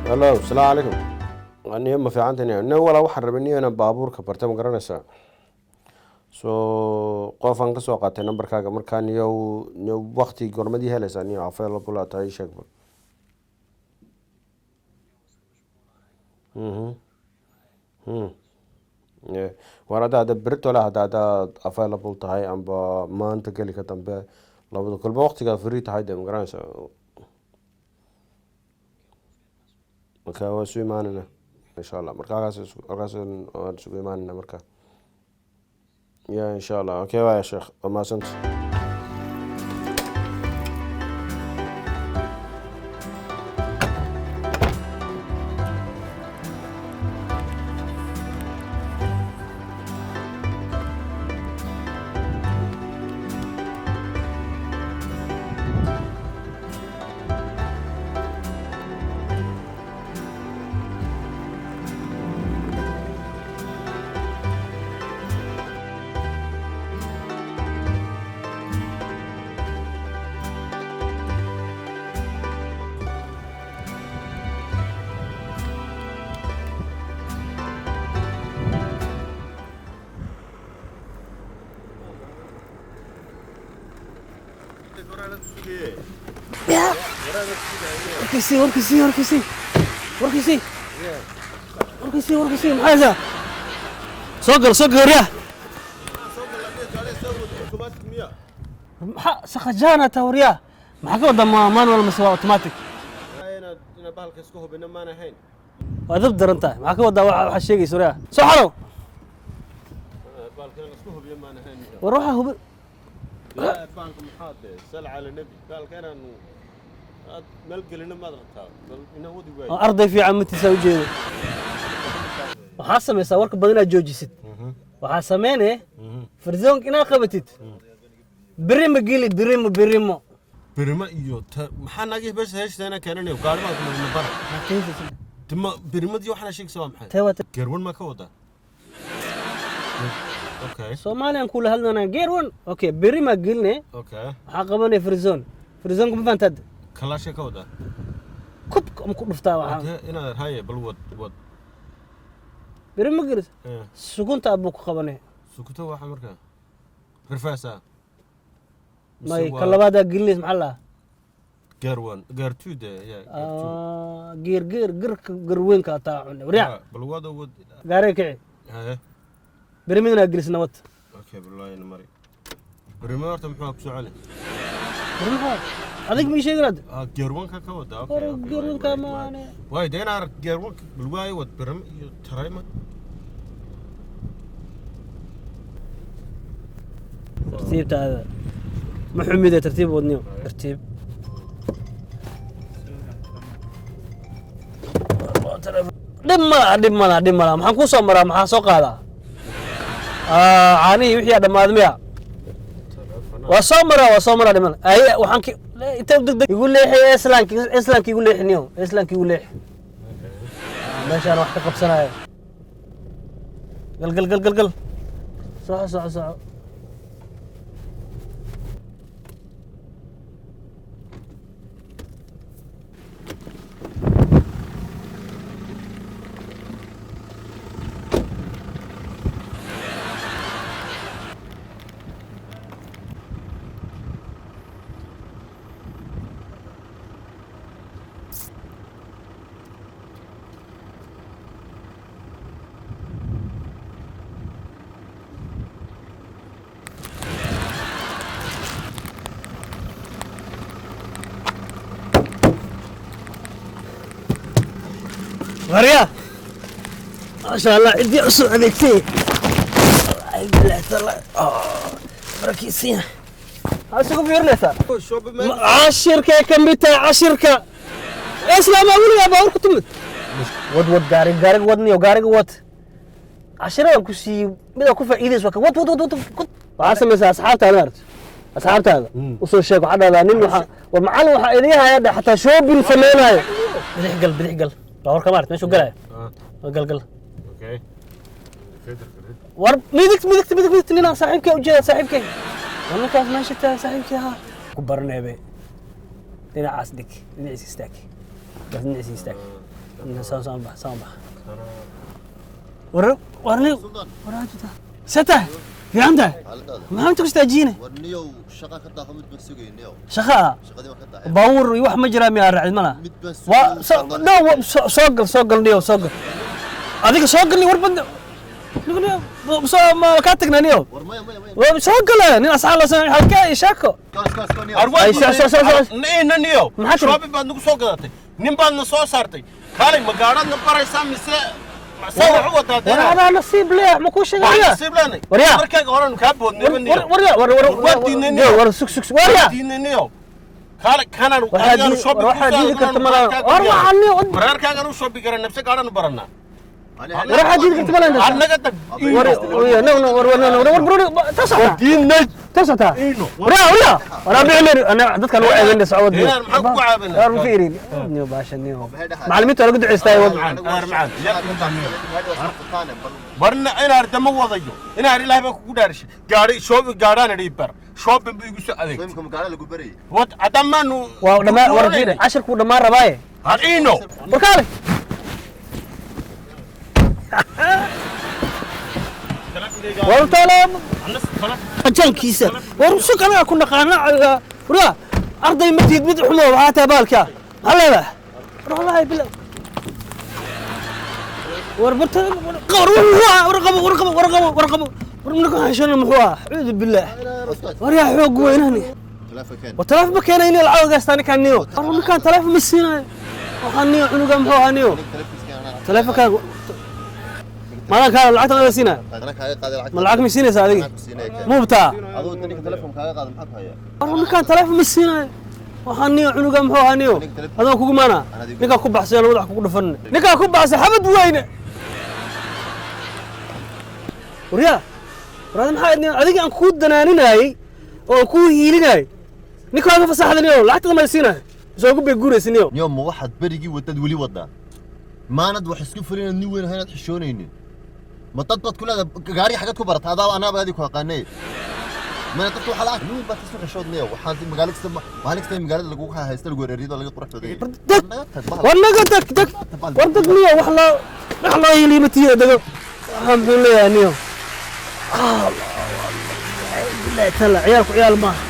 Hello, asalaamu calaykum. Niyo, ma fiicantani? Nin walaa waxaan rabay niyo inaan baabuurka barta, ma garanaysaa? So qofaan ka soo qaatay nambarkaaga. Markaa niyow, niyo, waqti gormadii helaysaa, niyo, available aad tahay? Ii sheegba. Yeah. War hadda beritole haddaad available tahay amba maanta geli ka dambe, labada kolba waqtigaad free tahay dee, ma garanaysaa? Marka waa isu imaanayna insha Allah. Marka halkaas waan isugu imaanayna marka, ya, insha Allah. Okay, waaya sheekh, waa mahadsanta. Warkiisii, warkiisii, warkiisii, warkiisii, warkiisii, warkiisii. Maxaa haysaa? Soo gal, soo gal, waryaa. Maxaa saqajaana taa, waryaa? Maxaa ka wadaa, ma manual mise waa automatic? Bahalka isku hubina maan ahayn. Waa dab daran tahay. Maxaa ka wadaa? Waxa sheegaysa, waryaa, soo xarow. Bahalka isku hubiyo maan ahayn. War waxaa hubi. Bahalka maxaa dee, sal cala nebi, bahalka inaanu aad maalgelino maad rabtaa, bal ina wadi waayo. Oo arday fiican matiisa ujeedo. Waxaa samaysaa, warka badan inaad joojisid. Waxaa sameynee farzoonka inaad qabatid. Birimo geli, birimo, birimo. Birima iyo maxaa naagii beesha heeshta keenanayo? Gaari baan ku bara tima birimadii. Waxaana sheegaysa waa maxay? Tee waa Gear one maa ka wadaa? Okay. Soomaaliyan kula hadlanaa, gear one. Okay, birima geline. Okay. Waxaa qabanaya frizon. Frizonka ma fahantaad? Kalaasha ka wadaa? Kubka ma ku dhuftaa waxaa? Dee inaad haye, bal wad, wad. Birima gelis. Sugunta abuu ku qabanaya. Sukuto waxa markaa rifaasa? May, ka labaadaa gelinays, maxaa lahaa? Gear one, gear two dee, ya, gear two. Gear, gear, garka garweynka ataa cune, waryaa. Bal wada, wad. Gaariga kici. Haye. Birimidana gelis, nabad. Okay, billahi ina mari. Birima horta muxuu ku soconi? Birima adig ma ii sheegin hadda. Ah, gear one ka wadaa. Okay. War okay, gear waay, one ka waay, maane. Waay dee inaad gear one, bal waay, wad. Birima iyo tarayma. Tartiibtaada ma xumide, tartiib wadniyo, tartiib. Dhib ma laha, dhib ma laha, dhib ma laha. Maxaan kuu soo maraa? Maxaa soo qaadaa? Caanihii wixii aa dhammaaday miya? Waa soo maraa, waa soo maraa, dhiman. Ay, waxaan ki inta deg deg igu leexi islanka, islanka igu leexi niyo, islanka igu leexi. Meeshaan wax ka qabsanaya. Gal, gal, gal, gal, gal, soco, soco, soco. Warya, maasha Allah, ciddii cusub adeegtay. Barakiisiina maxaa isugu fiirinaysaa? Cashirkay ka mid tahay cashirka islaamaa. Weligaa baabuur ku timid? Wad, wad gaariga, gaariga wadniyo, gaariga wad. Cashiradan ku siiyey midaa ku faa'iidaysa waa ka. Wad, wad, wad, wad, wad. Waxaa samaysaa, asxaabtaada maaragta, asxaabtaada usoo sheeg. Waxaa dhahdaa nin waxaa war macallin waxaa idiin haya dhe, xataa shopping sameynaayo. Bidix gal, bidix gal. Baabuurka maaragta meeshuu galaayo. Gal, gal. Okay. War midig, midigta, midig, midigta. Ninaa saaxiibkay ujeeda, saaxiibkay. War ninkaas meesha taagan saaxiibkay ahaa ku baraneebe. Dhinacaas dhig, dhinaciisa istaag, bas, dhinaciisa istaag. Saan saan bax, saan bax. War warni waraajita sata fiicanta. Maxaa inta ku istaajiine? Warniyow, shaqa ka daaho, mid baan sugayniyow. Shaqa? Shaqadii waan ka daahay. Baabuur iyo wax ma jiraa miyaa raacid mana? Mid baan waa sugayay. No, soo gal, soo gal niyow, soo gal adiga, soo gal. War bad soo ma kaa tagnaa niyow? War maya, maya, maya. Waa soo gala nin asxaab la sanay halkee iyo sheeko. Kaas, kaas, kaas, niyow. Ay, soo. Ina niyo. Maxaa tiri? Shopping baad nagu soo gadatay, nin baadna soo saartay. Kaalay, ma gaadhaadna baraysaa mise saa wax u wadaa? War adaa nasiib leh, ma kuu waxaan sheegaya? nasiib leenay. Waryaa. Markayga horenu kaa boodnayba niyo. War war war war. War diidnay niyow. War sug, sug, war yaa. Diidnay niyo, kaalay kanaan. Waxaa war waxaa diidi karta malaha. War waxaa niyo. Mararkaagan u shopping gara nafse gaadhanu baranaa. War waxaa diidi karta malaha. Annaga tag. War no no, war war no no, war bro, ta socota. Diidnay. Ta socota. Ino. Waryaa, waryaa, waraa bixin ana dadka lagu ceebeynay socod. Inaan maxaan kugu ceebeynaa? War ma fiirin niyo, baasha niyo, macallimiinta waa lagu duceystaa. War Macaan, macaan. Warna inaar dama wadayo, inaar Ilaahay baa kugu dhaarishay. Gaari shopping gaadhaan idhi bar, shopping buu igu soo adeegtay. Imka magaalo lagu barayay. Wad haddamaanu. Waa dhammaan war fiiri, cashirkuu dhammaan rabaaye. Har ino. War kaale. War taala ajaankiisa. War sug, anaga ku naqaana. Waryaa, arday ma tiid, mid xumo waxaa tahay baalka maxaa leedahay? War wallaahi bila war barta war wuxuu ahaa. War qabo, war qabo, war qabo, war qabo. War ninka xishana muxuu ahaa? Acuudu billaah. War yaa xoog weynani. Taleefankan. War taleefon ma keenayniyo, lacag gaastaa ninkaan niyo. War ninkaan taleefon ma siinayo. Waxaan niyo cunuga muxuu ahaa niyo? Taleefankiisa. Taleefonkaaga maadan kaa lacagta ma siinaya? Ana kaaga qaaday lacag. Ma lacag ma siinaysaa adiga? Anaa ku siinaya keen. Muubtaa. Adoo ninka telefoon kaaga qaaday maxaa ku hayaa? War ninkaan taleefon ma siinayo. Waxaan niyo cunuga muxuu ahaa niyo? Adoo kugu maana ninkaa ku baxsay labada wax kugu dhufan, ninkaa ku baxsay xabad weyne. Waryaa, war adi maxaa idin adiga aan kuu danaaninayey oo aan kuu hiilinayay, ninkaa ga fasaxda niyo, lacagtada ma siinayo, soo ugu bay guuraysa niyo. Niyow, ma waxaad berigii wadad weli wadaa? Maanad wax isku fulin inaad nin weyn ahay, inaad xishoonaynin. Ma dad baad ku leedahay gaariga xagad ku barata? Adaa anaaba adii ku aqaanay. Mana dadka waxaa lacag nin weyn baad kasoo xishood niyow. Waxaan si magaalo kasta, maalin kasta magaalada lagu haysta, lagu weerariyado, laga qurux badan yahay. Deg. Naga tag bahal. War naga deg, deg. War deg niyo, wax loo hiiliyo ma tiyo dego. Waxaa muxuu leeyahay niyo? Billahi tala, ciyaalku ciyaal maaha.